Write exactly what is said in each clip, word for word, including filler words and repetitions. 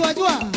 Pajuang.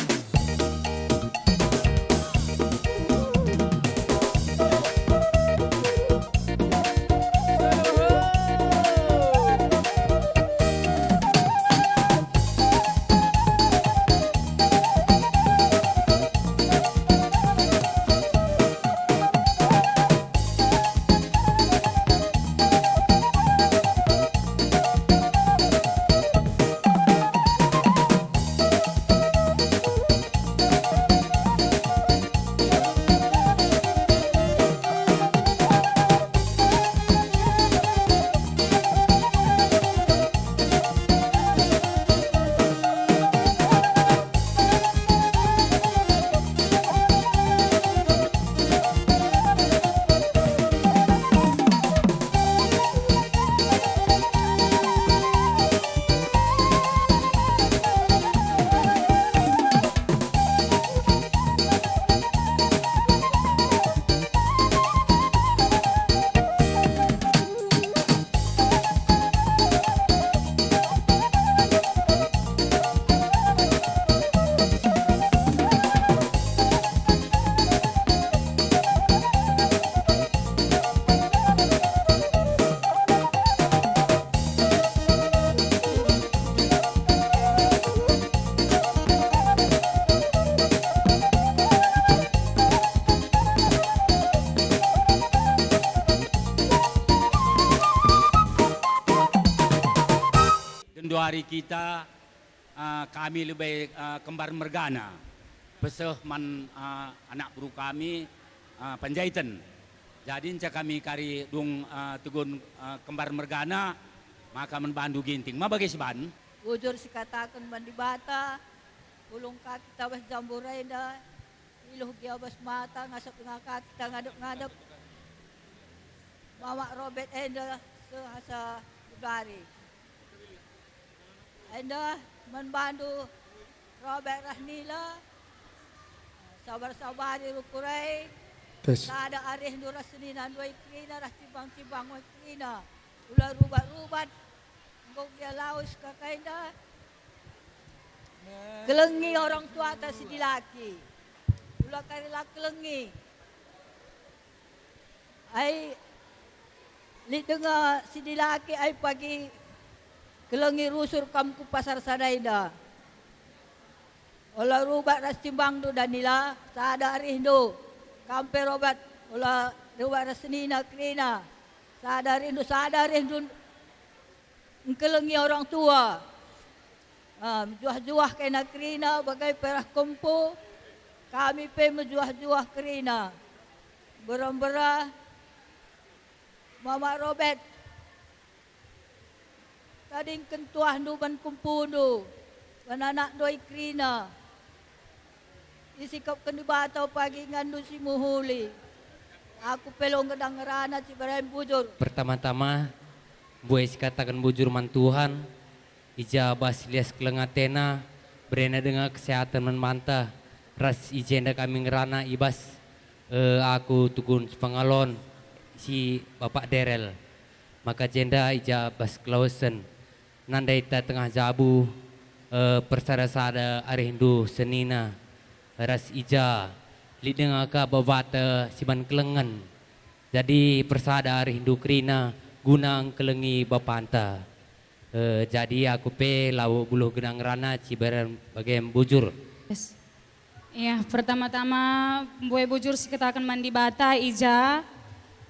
Genduari kita, eh, kami lebe, eh, kembar mergana. Peseh man, eh, anak beru kami, eh, Panjaitan. Jadi enca kami kari dung, eh, tegun, eh, kembar mergana, maka man bandu Ginting. Ma bage siban? Bujur sikataken man Dibata, pulung ka kita bas jambur enda, iluh gia bas mata, ngasap denga ka kita ngadep-ngadep. Mamak Robert enda seh asa bedari. Enda man bandu Robert ras Nila, sabar-sabari rukur e. Tes. Sada arihndu ras senina ndoi kerina ras cibang-cibang ndoi kerina. Ula rubat-rubat, enggo gia lawes kaka enda. Kelengi orang tuata si dilaki. Ula kari la kelengi. Ai, lit denga si dilaki ai pagi kelengi rusur kam ku pasar sada enda. Ola rubat ras cimbangndu Danila, sada arihndu. Kam pe Robert, ola rubat ras senina kerina, sada arihndu, sada arihndu. Engkelengi orang tua. Ah, mejuah-juah kena kerina, bage pe reh kempu, kami pe mejuah-juah kerina. Mbera-mbera, Mamak Robert, tadingken tuahndu ban kempundu, ban anakndu ndoi kerina. Isikapken Dibata pagi inganndu si mehuli. Aku pe la ngedang ngerana Ciberem bujur. Pertama-tama, mbue sikataken bujur man Tuhan, i ja bas lias keleng atena, berena denga kesehatan man banta, ras i jenda kami ngerana i bas, eh, aku tugun sepengalon si Bapak Derel. Maka jenda i ja bas kelawesen, nandaita tengah jabu, eh, persada-sada arihndu senina, ras i ja lit denga ka babata si ban kelengen. Jadi persada arihndu kerina guna engkelengi bapanta. Eh, jadi aku pe labo buluh genang ngerana Ciberem bage bujur. Yes. Iya, pertama-tama mbue bujur sikataken man Dibata i ja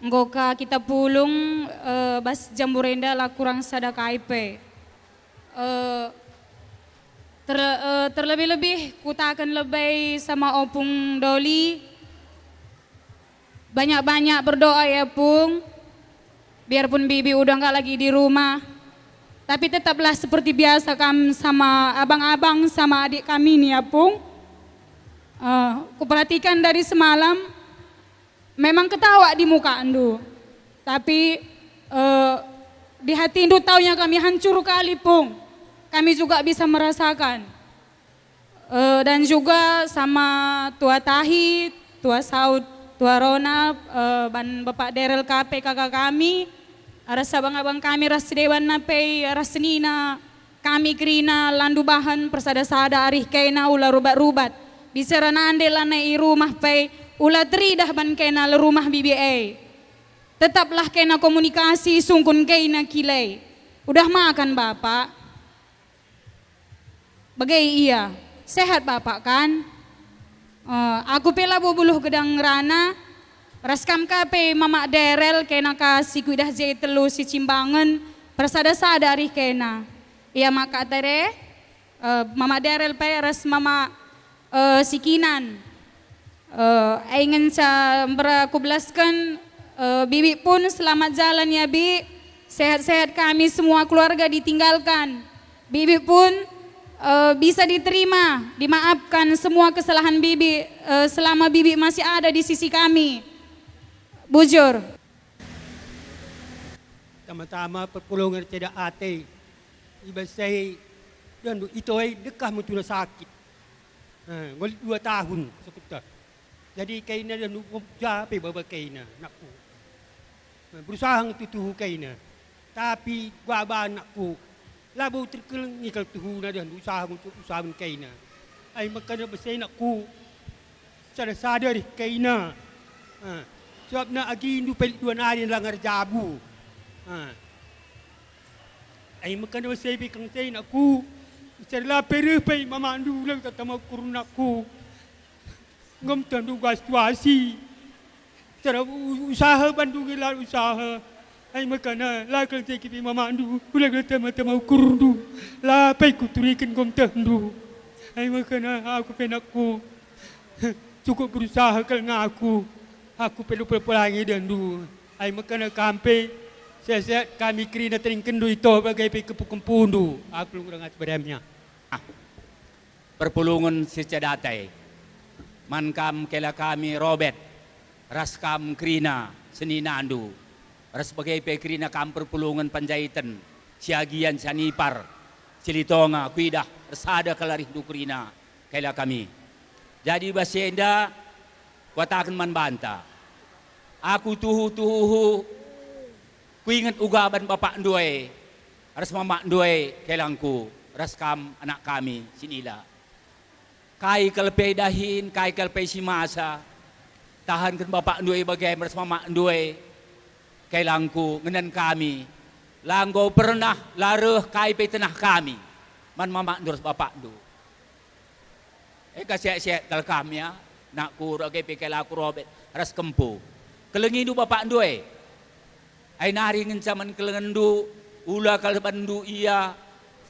enggo ka kita pulung, eh, bas jambur enda la kurang sada kai pe. Eh, ter-, eh, terlebih-lebih kutaken lebe sama Opung Doli, banyak-banyak berdoa ya, Pung. Biarpun bibi udah nggak lagi di rumah, tapi tetaplah seperti biasa kam sama abang-abang, sama adik kami nih ya, Pung. Eh, kuperhatikan dari semalam, memang ketawa di mukandu, tapi, eh, di hatindu taunya kami hancur kali, Pung. Kami juga bisa merasakan. Eh, dan juga sama Tua Tahi, Tua Saud, Tua Ronald, eh, ban Bapak Derel ka pe kaka kami, ras abang-abang kami ras si debanna pe, ras senina, Kami kerina landu bahan persada-sada arih kena ula rubat-rubat. Bicara nande lanai i rumah pe ula teridah ban kena rumah bibi e. Tetaplah kena komunikasi sungkun kena kile. Udah makan Bapak? Bage ia, sehat Bapak kan? Eh, aku pe labo buluh gedang ngerana, ras kam ka pe Mamak Derel kena ka si kuidah je telu si cimbangen, persada-sada arih kena. Ia maka tere, eh, Mamak Derel pe ras Mamak, eh, Sikinan. Eh, ai ngenca mbera kubelasken, eh, Bibi pun selamat jalan ya, Bi. Sehat-sehat kami semua keluarga ditinggalkan. Bibi pun, eh, bisa diterima, dimaafkan semua kesalahan Bibi, eh, selama Bibi masih ada di sisi kami. Bujur. Tama-tama perpulungen ceda ate, i bas e, dan ito e dekah metuna sakit. Eh, enggo lit dua tahun sakitna. Jadi kaina dan ja pe baba kaina, nakku. Eh, berusaha nge tuhu kaina. Tapi baba nakku, labo terkelengi kal tuhuna dan berusaha untuk usaha kaina. Ai maka bas e nakku, sada-sada reh kaina. Ah, sebabna agindu pe lit dua nari la ngerjabu. Ah. Ai maka bas e pe kang tei nakku, bicara la pe reh pe mamandu la kata mau kurun nakku. Enggo meteh ndu situasi. Cara u-, usaha bandu nge la usaha. Ai maka la kal teki pe mamandu, ula kal tema-tema ukurndu. La pe kuturiken enggo metehndu. Ai maka aku pe nakku. Cukup berusaha kal ngaku. Aku pe lupul pelangi dendu. Ai maka kam pe sehat-sehat kami kerina teringkenndu ito bage pe kempu-kempundu. Aku lunggur ngati beremnya. Ah. Perpulungen si ceda ate. Man kam kela kami Robert, ras kam kerina seninandu, ras bage pe kerina kam perpulungen Panjaiten, Siagian, Sianipar, Silitonga, kuidah ersada kal arihndu kerina kela kami. Jadi bas enda kuataken man banta, aku tuhu-tuhu kuinget uga ban bapakndu e, ras mamakndu e, kelangku, ras kam anak kami, Sinila. Kai kal pe dahin, kai kal pe si masa, tahanken bapakndu e bage ras mamakndu e, kelangku, ngenen kami. La enggo pernah la reh kai pe tenah kami man mamakndu ras bapakndu. Eka sehat-sehat kal kam ya, nakku, rage pe kelaku Robert ras kempu. Kelengindu bapakndu e. Ai nari ngenca man kelengenndu, ula kal banndu ia,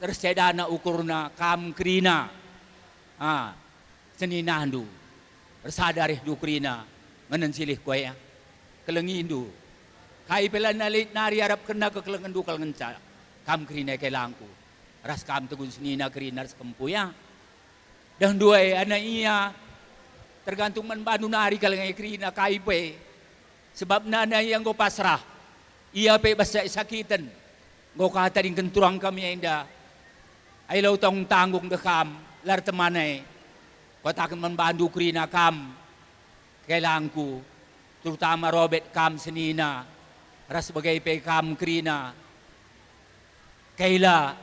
ersedana ukurna kam kerina. Ah, seninandu, ersada arihndu kerina, ngenen silih kue ya. Kelengindu. Kai pe la nalit nari arapkenna kekelengenndu kal ngenca kam kerina kelangku. Ras kam tegun senina kerina ras kempu ya. Dah nduai anak ia, tergantung man bandu nari kal nge kerina kai pe. Sebabna anak ia enggo pasrah. Ia pe basa sakiten. Enggo katadingken turang kami enda. Ai lau tanggung-tanggung deh kam, lar teman e. Kuataken man bandu kerina kam, kelangku, terutama Robert kam senina, ras bage pe kam kerina. Kaila,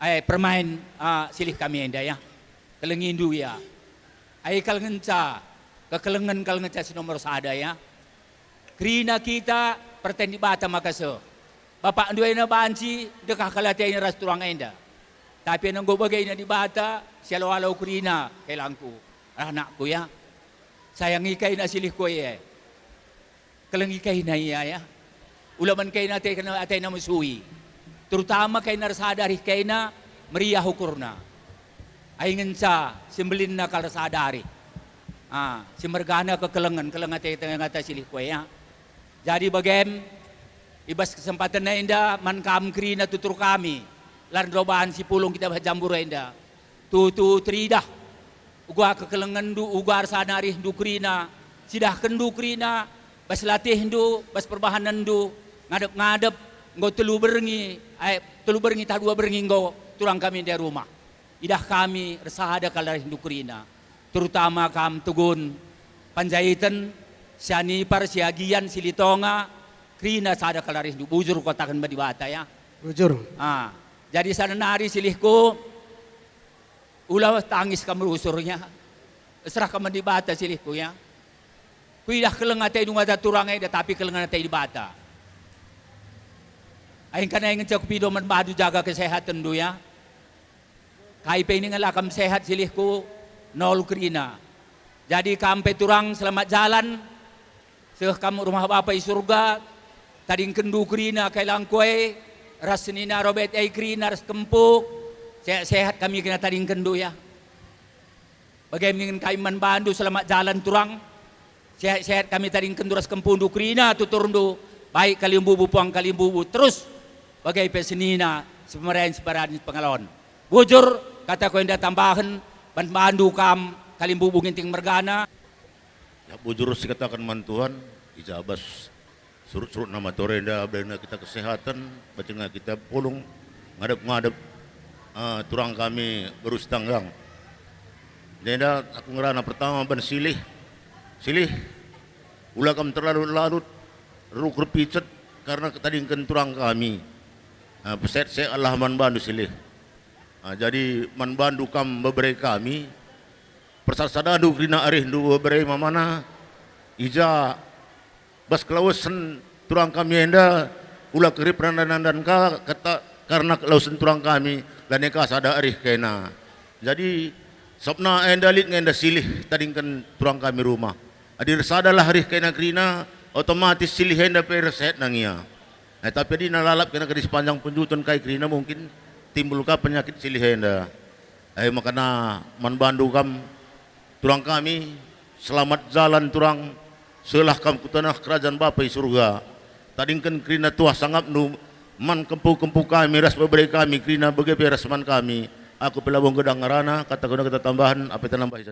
eh, permain, ah, silih kami enda, ya. Kelengindu, ya. Ai kal ngenca, kekelengen kal ngenca si nomor sada, ya. Kerina kita perten Dibata maka seh. Bapakndu ena banci dekah kal atena ras turang enda. Tapi ena enggo bagena Dibata, si alo-alo kerina, kelangku, anakku, ya. Sayangi kaina silih kue, ya. Kelengi kaina ia, ya. Ula man kaina ate-, atena mesui. Terutama kaina ersada arih kaina meriah ukurna. Ai ngenca si mbelinna kal ersada arih. Ah, si mergana kekelengen, keleng ate tengah ngata silih kue, ya. Jadi bagem, i bas kesempaten enda man kam kerina tutur kami, la nderoban si pulung kita bas Jambur enda. Tuhu-tuhu teridah uga kekelengenndu, uga ersada arihndu kerina, sidahkenndu kerina, bas latihndu, bas perbahanenndu, ngadep-ngadep, enggo telu berngi, eh, telu berngi tah dua berngi enggo turang kami ndai rumah. Idah kami ersada kal arihndu kerina, terutama kam Tegun, Panjaiten, Sianipar, Siagian, Silitonga, kerina sada kal arihndu, bujur kukataken man Dibata, ya. Bujur. Ah. Jadi sada nari silihku, ula tangis kam rusur ya. Serah kam man Dibata silihku ya. Kuidah keleng atendu ngata turang enda, tapi keleng ate Dibata. Engkana ngenca kupindo man bandu jaga kesehatenndu ya. Kai pe ningen la kam sehat silihku, nol kerina. Jadi kam pe turang selamat jalan, seh kam rumah Bapa i Surga, tadingkenndu kerina kai langkue, ras senina Robert e kerina ras kempu, sehat-sehat kami kena tadingkenndu ya. Bage ningen kai man bandu selamat jalan turang, sehat-sehat kami tadingkenndu ras kempundu kerina tuturndu, baik kalimbubu puang kalimbubu terus, bage pe senina, sepemeren separaden pengalon. Bujur, kataku enda tambahen, ban bandu kam kalimbubu Ginting mergana. Ya, bujur sikataken man Tuhan, i ja bas surut-surut nama tore enda, bena kita kesehatan, bacanga kita pulung, ngadep-ngadep, ah, turang kami beru Sitanggang. Enda aku ngerana pertama ban silih, silih, ula kam terlalu-lalu rukur picet karena ketadingken turang kami. Ah, peset-set Allah man bandu silih. Ah, jadi man bandu kam bebere kami, persadandu kerina arihndu bebere mamana, i ja bas kelawesen turang kami enda, ula kerip nandan-nandan ka, kata, karena kelawesen turang kami, lanai ka sada arih kena. Jadi, sabapna enda lit nge enda silih tadingken turang kami rumah. Adi ersadalah arih kena kerina, otomatis silih enda pe ersehat nang ia. Eh, tapi adi na lalap kena ke di sepanjang penjutun kai kerina mungkin timbul ka penyakit silih enda. Eh, makana man bandu kam turang kami, selamat jalan turang, sehlah kam ku taneh kerajaan Bapa i Surga. Tadingken kerina tuah sangapndu man kempu-kempu kami ras bebere kami kerina bage pe ras man kami. Aku pe labo nggedah ngerana, kata guna kata tambahen, apa tambahi